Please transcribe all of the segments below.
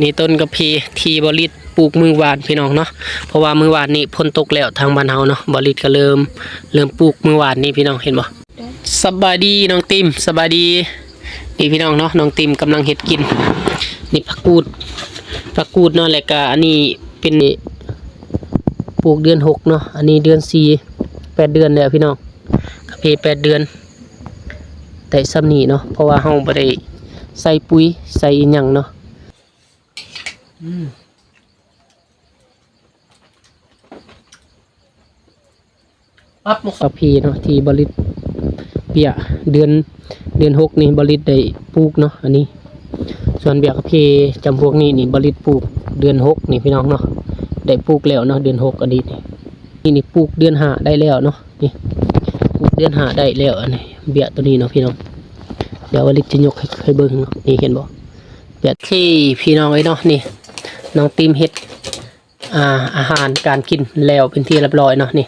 ນີ້ຕົ້ນກາເຟທີ່ບ່າວລິດປູກມື້ວານພີ່ນ້ອງເນາະ, ເພາະວ່າມື້ວານນີ້ຝົນຕົກແລ້ວທາງບ້ານເຮົາເນາະ, ບ່າວລິດກໍເລີ່ມ ເລີ່ມປູກມື້ວານນີ້ພີ່ນ້ອງເຫັນບໍ່? ສະບາຍດີນ້ອງຕິມ ສະບາຍດີ. ນີ້ພີ່ນ້ອງເນາະ, ນ້ອງຕິມກຳລັງເຮັດກິນ. ນີ້ຜັກກູດ ຜັກກູດເນາະ, ແລ້ວກະອັນນີ້ເປັນ ປູກເດືອນຫົກເນາະ, ອັນນີ້ເດືອນສີ່ ແປດເດືອນແລ້ວພີ່ນ້ອງ. ກາເຟແປດເດືອນ ໄດ້ຊ່ຳນີ້ເນາະ, ເພາະວ່າເຮົາບໍ່ໄດ້ໃສ່ປຸ໋ຍໃສ່ອີ່ຫຍັງເນາະ. ອືມ ປັບໝົດ ກາເຟເນາະ ທີ່ບ່າວລິດເບຍ ເດືອນ ເດືອນຫົກນີ້ບ່າວລິດໄດ້ປູກເນາະ. ອັນນີ້ ສ່ວນເບຍກາເຟຈຳພວກນີ້ນີ້ ບ່າວລິດປູກເດືອນຫົກນີ້ພີ່ນ້ອງເນາະ, ໄດ້ປູກແລ້ວເນາະ ເດືອນຫົກ. ອັນນີ້ ນີ້ ນີ້ປູກເດືອນຫ້າໄດ້ແລ້ວເນາະ, ນີ້ປູກເດືອນຫ້າໄດ້ແລ້ວ. ອັນນີ້ເບຍໂຕນີ້ເນາະພີ່ນ້ອງ, ດຽວບ່າວລິດຈະຍົກໃຫ້ ໃຫ້ເບິ່ງເນາະ. ນີ້ເຫັນບໍ່ ເບຍ ໂອເຄພີ່ນ້ອງເອີຍເນາະ, ນີ້ນ້ອງຕິມເຮັດ ອ່າ ອາຫານການກິນແລ້ວເປັນທີ່ຮຽບຮ້ອຍເນາະ. ນີ້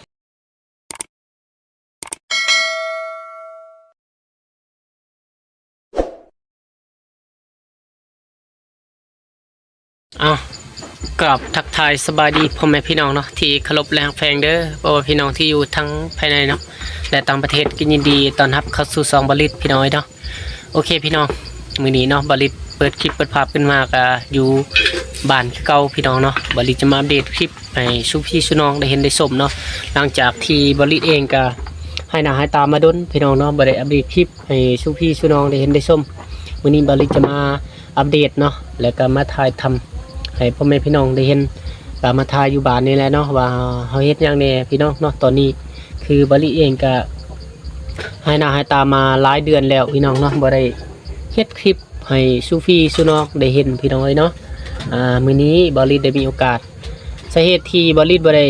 ອ້າວ ກາບທັກທາຍສະບາຍດີພໍ່ແມ່ພີ່ນ້ອງເນາະ ທີ່ເຄົາລົບ ແລະ ຮັກແພງເດີ. ບໍ່ວ່າພີ່ນ້ອງທີ່ຢູ່ທັງພາຍໃນເນາະ ແລະ ຕ່າງປະເທດ ກໍຍິນດີຕ້ອນຮັບເຂົ້າສູ່ຊ່ອງບ່າວລິດ ພີ່ນ້ອງເອີຍເນາະ. ໂອເຄພີ່ນ້ອງ, ມື້ນີ້ເນາະ ບ່າວລິດເປີດຄລິບເປີດພາບຂຶ້ນມາ ກະຢູ່ບ້ານຄືເກົ່າພີ່ນ້ອງເນາະ. ບ່າວລິດຈະມາອັບເດດຄລິບໃຫ້ສູ່ພີ່ສູ່ນ້ອງໄດ້ເຫັນໄດ້ຊົມເນາະ, ຫຼັງຈາກທີ່ບ່າວລິດເອງກະຫາຍໜ້າຫາຍຕາມາດົນພີ່ນ້ອງເນາະ, ບໍ່ໄດ້ອັບເດດຄລິບໃຫ້ສູ່ພີ່ສູ່ນ້ອງໄດ້ເຫັນໄດ້ຊົມ. ມື້ນີ້ບ່າວລິດຈະມາອັບເດດເນາະ ແລ້ວກະມາຖ່າຍທຳໃຫ້ພໍ່ແມ່ພີ່ນ້ອງໄດ້ເຫັນ, ກະມາຖ່າຍຢູ່ບ້ານນີ້ແຫຼະເນາະ ວ່າເຮົາເຮັດຫຍັງແດ່ພີ່ນ້ອງເນາະ. ຕອນນີ້ຄືບ່າວລິດເອງກະ ຫາຍໜ້າຫາຍຕາມາຫຼາຍເດືອນແລ້ວພີ່ນ້ອງເນາະ, ບໍ່ໄດ້ເຮັດຄລິບໃຫ້ສູ່ພີ່ສູ່ນ້ອງໄດ້ເຫັນພີ່ນ້ອງເອີຍເນາະ. ອ່າ ມື້ນີ້ບ່າວລິດໄດ້ມີໂອກາດ, ສາເຫດທີ່ບ່າວລິດບໍ່ໄດ້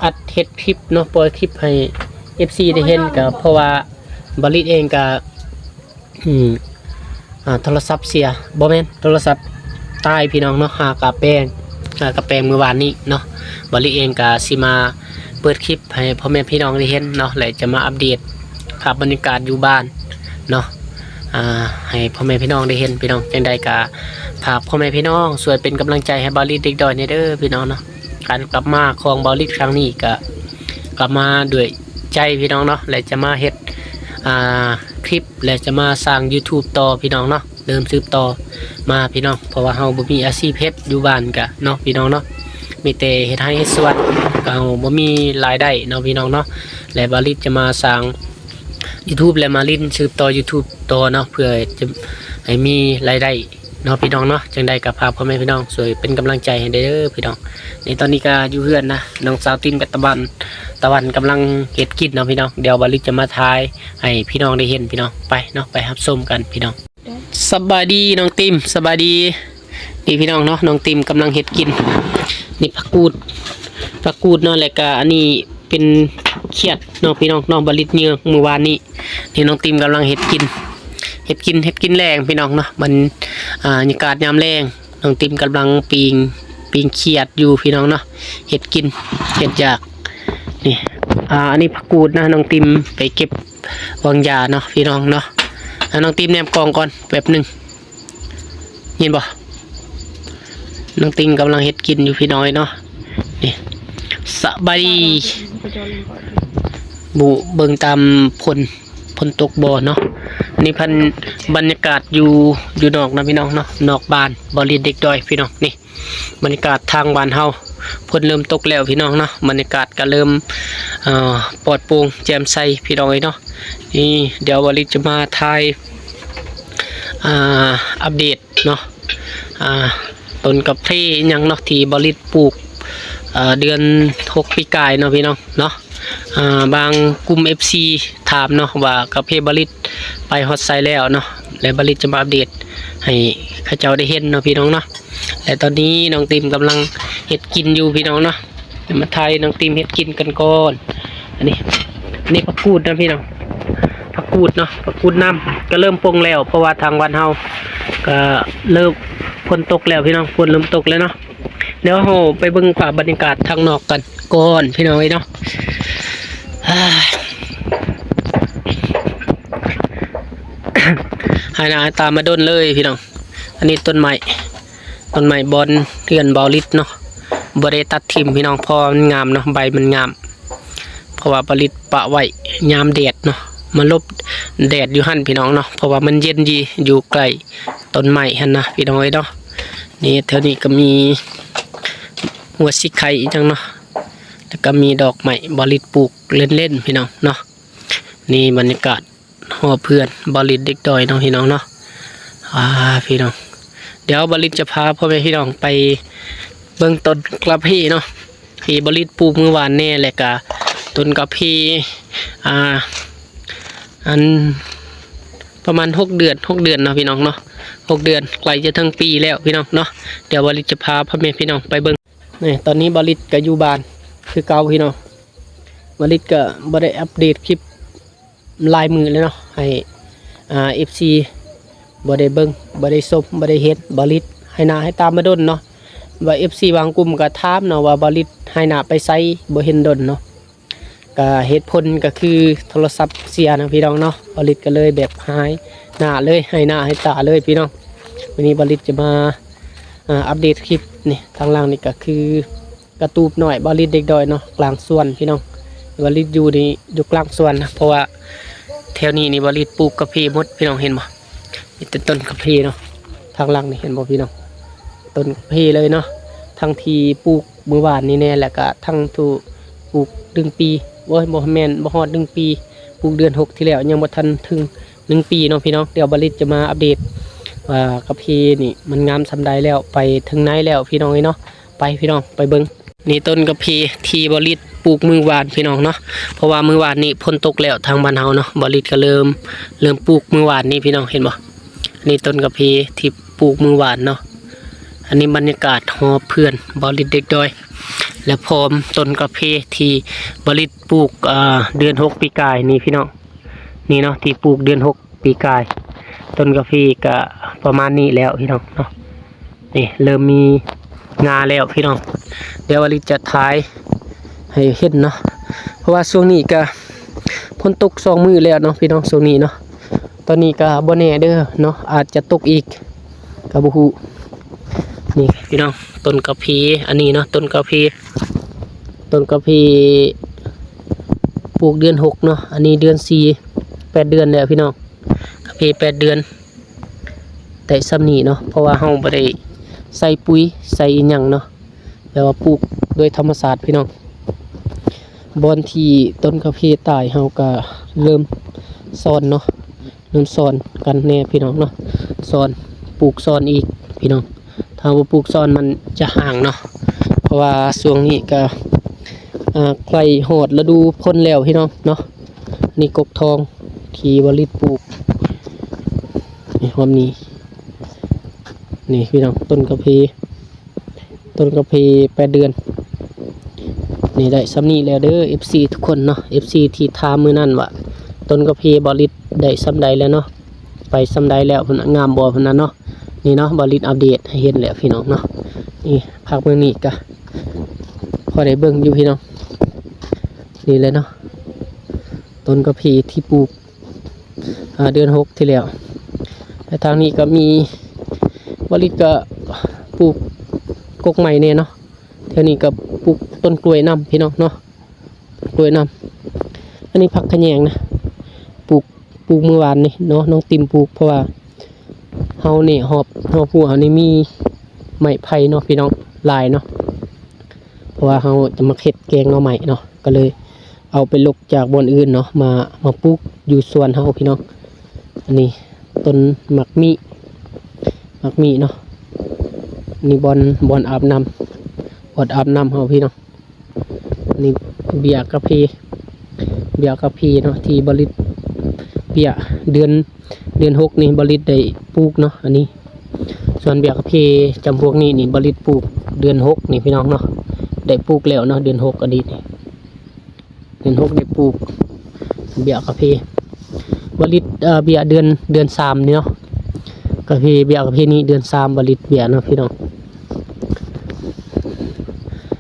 ອັດເຮັດຄລິບເນາະ ປ່ອຍຄລິບໃຫ້ເອັບຊີໄດ້ເຫັນ ກໍເພາະວ່າບ່າວລິດເອງກໍ ອືມ ອ່າ ໂທລະສັບເສຍ ບໍ່ແມ່ນ ໂທລະສັບຕາຍພີ່ນ້ອງເນາະ, ຫາກະແປງ ຫາກະແປງມື້ວານນີ້ເນາະ. ບ່າວລິດເອງກະຊິມາເປີດຄລິບໃຫ້ພໍ່ແມ່ພີ່ນ້ອງໄດ້ເຫັນເນາະ ແລະ ຈະມາອັບເດດພາບບັນຍາກາດຢູ່ບ້ານເນາະ ອ່າ ໃຫ້ພໍ່ແມ່ພີ່ນ້ອງໄດ້ເຫັນພີ່ນ້ອງ. ຈັ່ງໃດກະຝາກພໍ່ແມ່ພີ່ນ້ອງຊ່ວຍເປັນກຳລັງໃຈໃຫ້ບ່າວລິດເດັກດອຍແດ່ເດີພີ່ນ້ອງເນາະ. ການກັບມາຂອງບ່າວລິດຄັ້ງນີ້ກະກັບມາດ້ວຍໃຈພີ່ນ້ອງເນາະ ແລະ ຈະມາເຮັດ ອ່າ ຄລິບ ແລະ ຈະມາສ້າງຢູທູບຕໍ່ພີ່ນ້ອງເນາະ, ເລີ່ມສືບຕໍ່ມາພີ່ນ້ອງ. ເພາະວ່າເຮົາບໍ່ມີອາຊີບເຮັດຢູ່ບ້ານກະເນາະພີ່ນ້ອງເນາະ, ມີແຕ່ເຮັດໄຮ່ເຮັດສວນ ກະເຮົາບໍ່ມີລາຍໄດ້ເນາະພີ່ນ້ອງເນາະ. ແລະ ບ່າວລິດຈະມາສ້າງຢູທູບ ແລະ ມາຫຼິ້ນສືບຕໍ່ຢູທູບຕໍ່ເນາະ ເພື່ອຈະໃຫ້ມີລາຍໄດ້ ເນາະພີ່ນ້ອງເນາະ. ຈັ່ງໃດກໍຝາກພໍ່ແມ່ພີ່ນ້ອງຊ່ວຍເປັນກຳລັງໃຈໃຫ້ເດີພີ່ນ້ອງ. ໃນຕອນນີ້ກໍຢູ່ເຮືອນນະ ນ້ອງສາວຕິມກັບຕາວັນ, ຕາວັນກຳລັງເຮັດກິນເນາະພີ່ນ້ອງ. ດຽວບ່າວລິດຈະມາຖ່າຍໃຫ້ພີ່ນ້ອງໄດ້ເຫັນພີ່ນ້ອງ. ໄປເນາະ ໄປຮັບຊົມກັນພີ່ນ້ອງ. ສະບາຍດີນ້ອງຕິມ ສະບາຍດີ. ນີ້ພີ່ນ້ອງເນາະ ນ້ອງຕິມກຳລັງເຮັດກິນ. ນີ້ຜັກກູດ ຜັກກູດເນາະ ແລ້ວກະອັນນີ້ ເປັນຂຽດເນາະພີ່ນ້ອງເນາະ, ບ່າວລິດເຫຍື່ອມື້ວານນີ້. ນີ້ນ້ອງຕິມກຳລັງເຮັດກິນ ເຮັດກິນ ເຮັດກິນແລງພີ່ນ້ອງເນາະ. ບັນ ອ່າ ບັນຍາກາດຍາມແລງ ນ້ອງຕິມກຳລັງປີ້ງ ປີ້ງຂຽດຢູ່ພີ່ນ້ອງເນາະ, ເຮັດກິນ ເຮັດຢາກ. ນີ້ ອ່າ ອັນນີ້ຜັກກູດນະ, ນ້ອງຕິມໄປເກັບວາງຢາເນາະພີ່ນ້ອງເນາະ. ອ່າ ນ້ອງຕິມແນມກ້ອງກ່ອນແປັບໜຶ່ງ. ເຫັນບໍ່? ນ້ອງຕິມກຳລັງເຮັດກິນຢູ່ພີ່ນ້ອງເນາະ. ນີ້ ສະບາຍດີ. ບຸ ເບິ່ງຕາມຝົນ ຝົນຕົກບໍ່ເນາະ. ອັນນີ້ພັນ ບັນຍາກາດຢູ່ ຢູ່ນອກນະພີ່ນ້ອງເນາະ, ນອກບ້ານ ບ່າວລິດເດັກດອຍພີ່ນ້ອງ. ນີ້ ບັນຍາກາດທາງບ້ານເຮົາ ຝົນເລີ່ມຕົກແລ້ວພີ່ນ້ອງເນາະ, ບັນຍາກາດກໍເລີ່ມ ເອີ ປອດໂປ່ງແຈ່ມໃສພີ່ນ້ອງເອີຍເນາະ. ນີ້ ດຽວບ່າວລິດຈະມາຖ່າຍ ອ່າ ອັບເດດເນາະ ອ່າ ຕົ້ນກາເຟອີ່ຫຍັງເນາະ ທີ່ບ່າວລິດປູກ ເອີ ເດືອນຫົກປີກາຍເນາະພີ່ນ້ອງເນາະ. ອ່າ ບາງກຸ່ມເອັບຊີຖາມເນາະວ່າກາເຟບ່າວລິດໄປຮອດໃສແລ້ວເນາະ, ແລະ ບ່າວລິດຈະມາອັບເດດໃຫ້ເຂົາເຈົ້າໄດ້ເຫັນເນາະພີ່ນ້ອງເນາະ. ແລະ ຕອນນີ້ນ້ອງຕິມກຳລັງເຮັດກິນຢູ່ພີ່ນ້ອງເນາະ, ດຽວມາຖ່າຍນ້ອງຕິມເຮັດກິນກັນກ່ອນ. ອັນນີ້ ອັນນີ້ຜັກກູດນະພີ່ນ້ອງ ຜັກກູດເນາະ ຜັກກູດນ້ຳ ກໍເລີ່ມປົ່ງແລ້ວ ເພາະວ່າທາງບ້ານເຮົາກໍເລີ່ມ ຝົນຕົກແລ້ວພີ່ນ້ອງ ຝົນເລີ່ມຕົກແລ້ວເນາະ. ດຽວເຮົາໄປເບິ່ງພາບບັນຍາກາດທາງນອກກັນກ່ອນພີ່ນ້ອງເອີຍເນາະ. ຫາຍໜ້າຫາຍຕາມາດົນເລີຍພີ່ນ້ອງ. ອັນນີ້ຕົ້ນໄມ້ ຕົ້ນໄມ້ບ່ອນເຮືອນບ່າວລິດເນາະ ບໍ່ໄດ້ຕັດຖິ້ມພີ່ນ້ອງ ເພາະວ່າມັນງາມເນາະ ໃບມັນງາມ ເພາະວ່າບ່າວລິດປະໄວ້ຍາມແດດເນາະ ມາຫຼົບແດດຢູ່ຫັ້ນພີ່ນ້ອງເນາະ ເພາະວ່າມັນເຢັນດີ ຢູ່ໃກ້ຕົ້ນໄມ້ຫັ້ນນະພີ່ນ້ອງເອີຍເນາະ. ນີ້ແຖວນີ້ກໍມີຫົວສີໄຄອີຫຍັງເນາະ ແລ້ວກໍມີດອກໄມ້ບ່າວລິດປູກເລ່ນໆ ພີ່ນ້ອງເນາະ. ນີ້ບັນຍາກາດ ຮອບເຮືອນບ່າວລິດເດັກນ້ອຍເນາະພີ່ນ້ອງເນາະ. ອ່າ ພີ່ນ້ອງ ດຽວບ່າວລິດຈະພາພໍ່ແມ່ພີ່ນ້ອງໄປເບິ່ງຕົ້ນກາເຟເນາະ ທີ່ບ່າວລິດປູກມື້ວານແດ່ ແລ້ວກະຕົ້ນກາເຟ ອ່າ ອັນປະມານຫົກເດືອນ ຫົກເດືອນເນາະພີ່ນ້ອງເນາະ ຫົກເດືອນ ໃກ້ຈະເຖິງປີແລ້ວພີ່ນ້ອງເນາະ. ດຽວບ່າວລິດຈະພາພໍ່ແມ່ພີ່ນ້ອງໄປເບິ່ງ. ນີ້ ຕອນນີ້ບ່າວລິດກໍຢູ່ບ້ານຄືເກົ່າພີ່ນ້ອງ. ບ່າວລິດກໍບໍ່ໄດ້ອັບເດດຄລິບຫຼາຍມື້ແລ້ວເນາະ ໃຫ້ ອ່າ ເອັຟຊີ ບໍ່ໄດ້ເບິ່ງ ບໍ່ໄດ້ຊົມ ບໍ່ໄດ້ເຫັນ. ບ່າວລິດໄຮ່ນາໄຮ່ຕາມາດົນເນາະ ວ່າເອັຟຊີບາງກຸ່ມກໍຖາມເນາະວ່າບ່າວລິດໄຮ່ນາໄປໃສ ບໍ່ເຫັນດົນເນາະ. ກະເຫດຜົນກະຄືໂທລະສັບເສຍເນາະພີ່ນ້ອງເນາະ. ບ່າວລິດກະເລີຍແບບຫາຍໜ້າເລີຍ ຫາຍໜ້າຫາຍຕາເລີຍພີ່ນ້ອງ. ມື້ນີ້ບ່າວລິດຈະມາ ອ່າ ອັບເດດຄລິບນີ້. ທາງຫຼັງນີ້ກະຄືກະຕູບນ້ອຍບ່າວລິດເດັກນ້ອຍເນາະ ກາງສວນພີ່ນ້ອງ. ບ່າວລິດຢູ່ນີ້ ຢູ່ກາງສວນນະ ເພາະວ່າແຖວນີ້ນີ້ບ່າວລິດປູກກາເຟໝົດພີ່ນ້ອງ ເຫັນບໍ່? ມີແຕ່ຕົ້ນກາເຟເນາະ. ທາງຫຼັງນີ້ເຫັນບໍ່ພີ່ນ້ອງ? ຕົ້ນກາເຟເລີຍເນາະ ທັງທີ່ປູກມື້ວານນີ້ແດ່ ແລ້ວກະທັງທີ່ປູກໜຶ່ງປີ ໂອ້ຍ ບໍ່ແມ່ນ ບໍ່ຮອດໜຶ່ງປີ ປູກເດືອນຫົກທີ່ແລ້ວ ຍັງບໍ່ທັນເຖິງໜຶ່ງປີເນາະພີ່ນ້ອງ. ດຽວບ່າວລິດຈະມາອັບເດດວ່າກາເຟນີ້ມັນງາມສ່ຳໃດແລ້ວ ໄປເຖິງໃນແລ້ວພີ່ນ້ອງເອີຍເນາະ. ໄປພີ່ນ້ອງ ໄປເບິ່ງ. ນີ້ຕົ້ນກາເຟທີ່ບ່າວລິດປູກມື້ວານພີ່ນ້ອງເນາະ ເພາະວ່າມື້ວານນີ້ຝົນຕົກແລ້ວທາງບ້ານເຮົາເນາະ. ບ່າວລິດກໍເລີ່ມ ເລີ່ມປູກມື້ວານນີ້ພີ່ນ້ອງ ເຫັນບໍ່? ນີ້ຕົ້ນກາເຟທີ່ປູກມື້ວານເນາະ. ອັນນີ້ບັນຍາກາດຮອບເຮືອນບ່າວລິດເດັກນ້ອຍ ແລະ ພ້ອມຕົ້ນກາເຟທີ່ບ່າວລິດປູກ ອ່າ ເດືອນຫົກປີກາຍນີ້ພີ່ນ້ອງ. ນີ້ເນາະ ທີ່ປູກເດືອນຫົກປີກາຍ ຕົ້ນກາເຟກະປະມານນີ້ແລ້ວພີ່ນ້ອງເນາະ. ນີ້ເລີ່ມມີງາແລ້ວພີ່ນ້ອງ. ດຽວບ່າວລິດຈະຖ່າຍໃຫ້ເຫັນເນາະ ເພາະວ່າຊ່ວງນີ້ກະຝົນຕົກສອງມື້ແລ້ວເນາະພີ່ນ້ອງ ຊ່ວງນີ້ເນາະ. ຕອນນີ້ກະບໍ່ແນ່ເດີເນາະ ອາດຈະຕົກອີກ ກະບໍ່ຮູ້. ນີ້ພີ່ນ້ອງ ຕົ້ນກາເຟ ອັນນີ້ເນາະ ຕົ້ນກາເຟ ຕົ້ນກາເຟປູກເດືອນຫົກເນາະ ອັນນີ້ເດືອນສີ່ ແປດເດືອນແລ້ວພີ່ນ້ອງ. ກາເຟແປດເດືອນ ໄດ້ສ່ຳນີ້ເນາະ ເພາະວ່າເຮົາບໍ່ໄດ້ໃສ່ປຸ໋ຍໃສ່ອີ່ຫຍັງເນາະ ແບບວ່າປູກໂດຍທຳມະຊາດພີ່ນ້ອງ. ບ່ອນທີ່ຕົ້ນກາເຟຕາຍ ເຮົາກະເລີ່ມຊ້ອນເນາະ ເລີ່ມຊ້ອນກັນແດ່ພີ່ນ້ອງເນາະ ຊ້ອນ ປູກຊ້ອນອີກພີ່ນ້ອງ. ຖ້າບໍ່ປູກຊ້ອນມັນຈະຫ່າງເນາະ ເພາະວ່າຊ່ວງນີ້ກະ ອ່າ ໃກ້ຮອດລະດູຝົນແລ້ວພີ່ນ້ອງເນາະ. ນີ້ກົກທອງທີ່ບ່າວລິດປູກ ນີ້ຮອບນີ້ ນີ້ພີ່ນ້ອງ ຕົ້ນກາເຟ ຕົ້ນກາເຟແປດເດືອນ ນີ້ໄດ້ສ່ຳນີ້ແລ້ວເດີ ເອັຟຊີທຸກຄົນເນາະ. ເອັຟຊີທີ່ຖາມມື້ນັ້ນວ່າຕົ້ນກາເຟບ່າວລິດໄດ້ສ່ຳໃດແລ້ວເນາະ ໄປສ່ຳໃດແລ້ວພຸ້ນນະ ງາມບໍ່ພຸ້ນນະເນາະ. ນີ້ເນາະ ບ່າວລິດອັບເດດໃຫ້ເຫັນແລ້ວພີ່ນ້ອງເນາະ. ນີ້ພາກເບື້ອງນີ້ກະພໍໄດ້ເບິ່ງຢູ່ພີ່ນ້ອງ. ນີ້ແຫຼະເນາະ ຕົ້ນກາເຟທີ່ປູກ ອ່າ ເດືອນຫົກທີ່ແລ້ວ. ແລະ ທາງນີ້ກໍມີ ບ່າວລິດກໍປູກກົກໄມ້ແດ່ເນາະ. ແຖວນີ້ກໍປູກຕົ້ນກ້ວຍນຳພີ່ນ້ອງເນາະ ກ້ວຍນຳ. ອັນນີ້ຜັກຂະແຍງນະ ປູກ ປູກມື້ວານນີ້ເນາະ ນ້ອງຕິມປູກ ເພາະວ່າເຮົານີ້ ຮອບ ຮອບຫົວເຮົານີ້ມີໄມ້ໄຜ່ເນາະພີ່ນ້ອງ ຫຼາຍເນາະ ເພາະວ່າເຮົາຈະມາເຮັດແກງໜໍ່ໄມ້ເນາະ ກໍເລີຍ ເອົາໄປລົກຈາກບ່ອນອື່ນເນາະ ມາ ມາປູກຢູ່ສວນເຮົາພີ່ນ້ອງ. ອັນນີ້ຕົ້ນໝາກມີ້ ໝາກມີ້ເນາະ. ນີ້ບ່ອນ ບ່ອນອາບນ້ຳ ບ່ອນອາບນ້ຳເຮົາພີ່ນ້ອງ. ນີ້ເບ້ຍກາເຟ ເບ້ຍກາເຟເນາະ ທີ່ບ່າວລິດ ເບ້ຍເດືອນ ເດືອນຫົກນີ້ບ່າວລິດໄດ້ປູກເນາະ. ອັນນີ້ ສ່ວນເບ້ຍກາເຟຈຳພວກນີ້ນີ້ ບ່າວລິດປູກເດືອນຫົກນີ້ພີ່ນ້ອງເນາະ ໄດ້ປູກແລ້ວເນາະ ເດືອນຫົກ ອະດີດນີ້ ເດືອນຫົກໄດ້ປູກເບ້ຍກາເຟ. ບ່າວລິດ ເອີ ເບ້ຍເດືອນ ເດືອນສາມນີ້ເນາະ ກາເຟ ເບ້ຍກາເຟນີ້ເດືອນສາມ ບ່າວລິດເບ້ຍເນາະພີ່ນ້ອງ.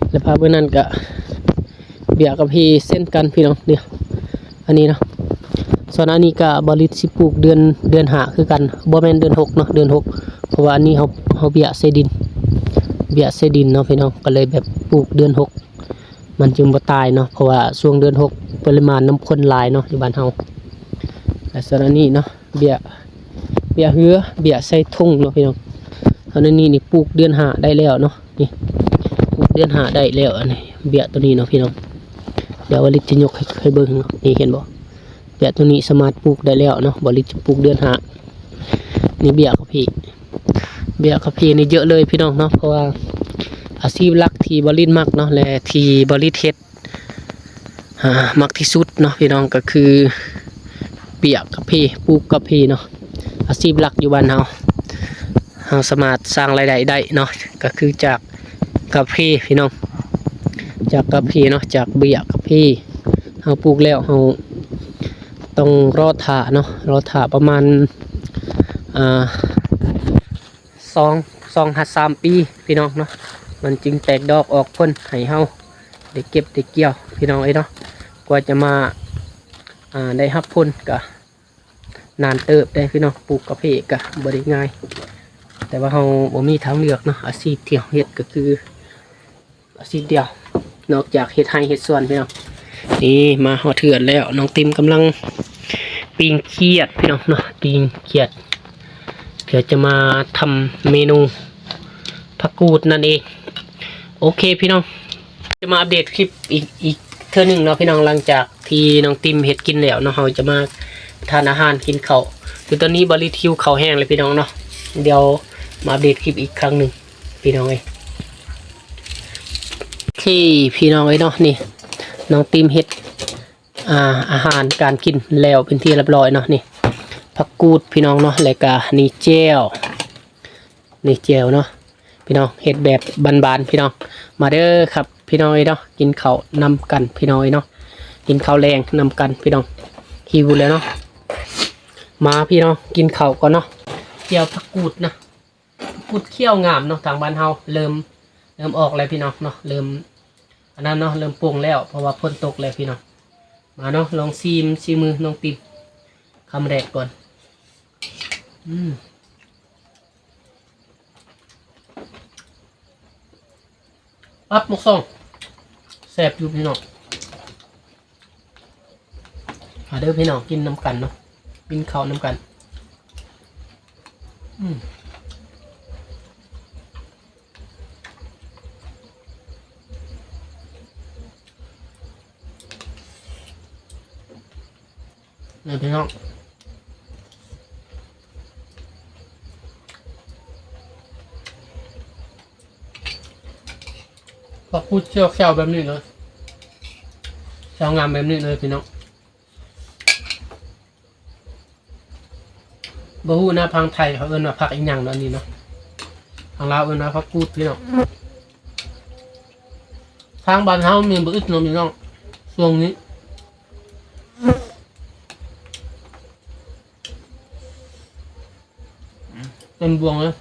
ແລະ ພາບເບື້ອງນັ້ນກະເບ້ຍກາເຟເຊັ່ນກັນພີ່ນ້ອງ ນີ້ ອັນນີ້ເນາະ. ສ່ວນອັນນີ້ກະບ່າວລິດຊິປູກເດືອນ ເດືອນຫ້າຄືກັນ ບໍ່ແມ່ນເດືອນຫົກເນາະ ເດືອນຫົກ ເພາະວ່າອັນນີ້ເຮົາ ເຮົາເບ້ຍໃສ່ດິນ ເບ້ຍໃສ່ດິນເນາະພີ່ນ້ອງ ກໍເລີຍແບບປູກເດືອນຫົກ ມັນຈຶ່ງບໍ່ຕາຍເນາະ ເພາະວ່າຊ່ວງເດືອນຫົກ ປະລິມານນ້ຳຝົນຫຼາຍເນາະ ຢູ່ບ້ານເຮົາ. ແລະສ່ວນອັນນີ້ເນາະ ເບ້ຍ ເບ້ຍເຮືອ ເບ້ຍໃສ່ຖົງເນາະພີ່ນ້ອງ. ສ່ວນອັນນີ້ນີ້ປູກເດືອນຫ້າໄດ້ແລ້ວເນາະ ນີ້ ປູກເດືອນຫ້າໄດ້ແລ້ວ ອັນນີ້ເບ້ຍໂຕນີ້ເນາະພີ່ນ້ອງ. ດຽວວາລິດຈະຍົກໃຫ້ ໃຫ້ເບິ່ງເນາະ ນີ້ເຫັນບໍ່? ເບ້ຍໂຕນີ້ສາມາດປູກໄດ້ແລ້ວເນາະ ວາລິດຈະປູກເດືອນຫ້າ. ນີ້ເບ້ຍກາເຟ ເບ້ຍກາເຟນີ້ເຍອະເລີຍພີ່ນ້ອງເນາະ ເພາະວ່າອາຊີບຫຼັກທີ່ວາລິດມັກເນາະ ແລະທີ່ວາລິດເຮັດ ອ່າ ມັກທີ່ສຸດເນາະພີ່ນ້ອງ ກໍຄືເບ້ຍກາເຟ ປູກກາເຟເນາະ. ອາຊີບຫຼັກຢູ່ບ້ານເຮົາ ເຮົາສາມາດສ້າງລາຍໄດ້ໄດ້ເນາະ ກໍຄືຈາກກາເຟພີ່ນ້ອງ ຈາກກາເຟເນາະ ຈາກເບ້ຍກາເຟ ເຮົາປູກແລ້ວ ເຮົາຕ້ອງລໍຖ້າເນາະ ລໍຖ້າປະມານ ອ່າ ສອງ ສອງຫາສາມປີພີ່ນ້ອງເນາະ ມັນຈຶ່ງແຕກດອກອອກຜົນໃຫ້ເຮົາໄດ້ເກັບໄດ້ກ່ຽວພີ່ນ້ອງເອີຍເນາະ. ກວ່າຈະມາ ອ່າ ໄດ້ຮັບຜົນກໍ ນານເຕີບເດ້ພີ່ນ້ອງ ປູກກາເຟກະບໍ່ໄດ້ງ່າຍ ແຕ່ວ່າເຮົາບໍ່ມີທາງເລືອກເນາະ ອາຊີບທີ່ເຮົາເຮັດກໍຄືອາຊີບດຽວ ນອກຈາກເຮັດໄຮ່ເຮັດສວນພີ່ນ້ອງ. ນີ້ມາຮອດເຮືອນແລ້ວ ນ້ອງຕິມກຳລັງປີ້ງຂຽດພີ່ນ້ອງເນາະ ປີ້ງຂຽດ ເພື່ອຈະມາທຳເມນູຜັກກູດນັ້ນເອງ. ໂອເຄພີ່ນ້ອງ ຈະມາອັບເດດຄລິບອີກ ອີກເທື່ອໜຶ່ງເນາະພີ່ນ້ອງ ຫຼັງຈາກທີ່ນ້ອງຕິມເຮັດກິນແລ້ວເນາະ ເຮົາຈະມາທານອາຫານກິນເຂົ້າ. ຄືຕອນນີ້ບາລິດຫິວເຂົ້າແຮງເລີຍພີ່ນ້ອງເນາະ ດຽວມາອັບເດດຄລິບອີກຄັ້ງໜຶ່ງພີ່ນ້ອງເອີຍ. ໂອເຄພີ່ນ້ອງເອີຍເນາະ ນີ້ນ້ອງຕິມເຮັດ ອ່າ ອາຫານການກິນແລ້ວເປັນທີ່ຮຽບຮ້ອຍເນາະ. ນີ້ຜັກກູດພີ່ນ້ອງເນາະ ແລ້ວກະນີ້ແຈ່ວ ນີ້ແຈ່ວເນາະ ພີ່ນ້ອງ ເຮັດແບບບ້ານໆພີ່ນ້ອງ. ມາເດີຄັບພີ່ນ້ອງເອີຍເນາະ ກິນເຂົ້ານຳກັນພີ່ນ້ອງເອີຍເນາະ ກິນເຂົ້າແລງນຳກັນພີ່ນ້ອງ. ຫິວແລ້ວເນາະ ມາພີ່ນ້ອງ ກິນເຂົ້າກ່ອນເນາະ. ແຈ່ວຜັກກູດນະ ຜັກກູດຂຽວງາມເນາະ ທາງບ້ານເຮົາເລີ່ມ ເລີ່ມອອກແລ້ວພີ່ນ້ອງເນາະ ເລີ່ມອັນນັ້ນເນາະ ເລີ່ມປົ່ງແລ້ວ ເພາະວ່າຝົນຕົກແລ້ວພີ່ນ້ອງ. ມາເນາະ ລອງຊີມ ຊີມມືນ້ອງຕິມຄຳແລກກ່ອນ. ອືມ ປັບໝົກຊອງ ແຊບຢູ່ພີ່ນ້ອງ. ມາເດີພີ່ນ້ອງ ກິນນຳກັນເນາະ ກິນເຂົ້ານຳກັນ. ອືມ ນີ້ພີ່ນ້ອງ ຜັກກູດຂຽວແຂວແບບນີ້ເລີຍ ຂຽວງາມແບບນີ້ເລີຍພີ່ນ້ອງ. ບໍ່ຮູ້ນະ ທາງໄທເຂົາເອີ້ນວ່າຜັກອີ່ຫຍັງເນາະ ອັນນີ້ເນາະ ທາງລາວເອີ້ນວ່າຜັກກູດພີ່ນ້ອງ. ທາງບ້ານເຮົາມີບໍ່ອຶດເນາະພີ່ນ້ອງ ຊ່ວງນີ້ ເຕັມບ່ວງເລີຍ.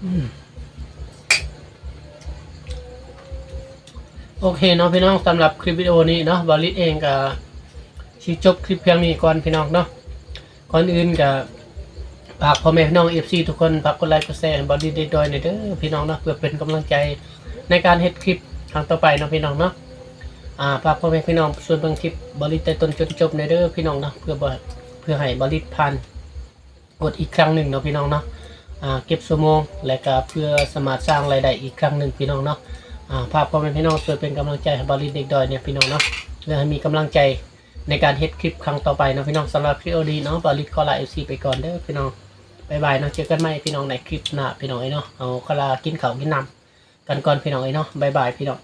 ອືມ ໂອເຄເນາະພີ່ນ້ອງ ສຳລັບຄລິບວິດີໂອນີ້ເນາະ ບາລິດເອງກະຊິຈົບຄລິບພຽງນີ້ກ່ອນພີ່ນ້ອງເນາະ. ກ່ອນອື່ນກະຝາກພໍ່ແມ່ພີ່ນ້ອງເອັຟຊີທຸກຄົນ ຝາກກົດໄລກົດແຊໃຫ້ບາລິດໄດ້ດ້ວຍແດ່ເດີພີ່ນ້ອງເນາະ ເພື່ອເປັນກຳລັງໃຈໃນການເຮັດຄລິບຄັ້ງຕໍ່ໄປເນາະພີ່ນ້ອງເນາະ. ອາ ຝາກພໍ່ແມ່ພີ່ນ້ອງຊ່ວຍເບິ່ງຄລິບບາລິດແຕ່ຕົ້ນຈົນຈົບແດ່ເດີພີ່ນ້ອງເນາະ ເພື່ອບໍ່ ເພື່ອໃຫ້ບາລິດຜ່ານ ກົດອີກຄັ້ງໜຶ່ງເນາະພີ່ນ້ອງເນາະ. ອ່າ ເກັບຊົ່ວໂມງ ແລະກະເພື່ອສາມາດສ້າງລາຍໄດ້ອີກຄັ້ງໜຶ່ງພີ່ນ້ອງເນາະ. ອ່າ ຝາກພໍ່ແມ່ພີ່ນ້ອງຊ່ວຍເປັນກຳລັງໃຈໃຫ້ບ່າວລິດເດັກດອຍແດ່ພີ່ນ້ອງເນາະ ເພື່ອໃຫ້ມີກຳລັງໃຈໃນການເຮັດຄລິບຄັ້ງຕໍ່ໄປເນາະພີ່ນ້ອງ. ສຳລັບຄລິບນີ້ເນາະ ບ່າວລິດຂໍລາເອັຟຊີໄປກ່ອນເດີພີ່ນ້ອງ. ບາຍບາຍເນາະ ເຈີກັນໃໝ່ພີ່ນ້ອງໃນຄລິບໜ້າພີ່ນ້ອງເອີຍເນາະ. ເຮົາຂໍລາກິນເຂົ້າກິນນ້ຳກັນກ່ອນພີ່ນ້ອງເອີຍເນາະ. ບາຍບາຍພີ່ນ້ອງ.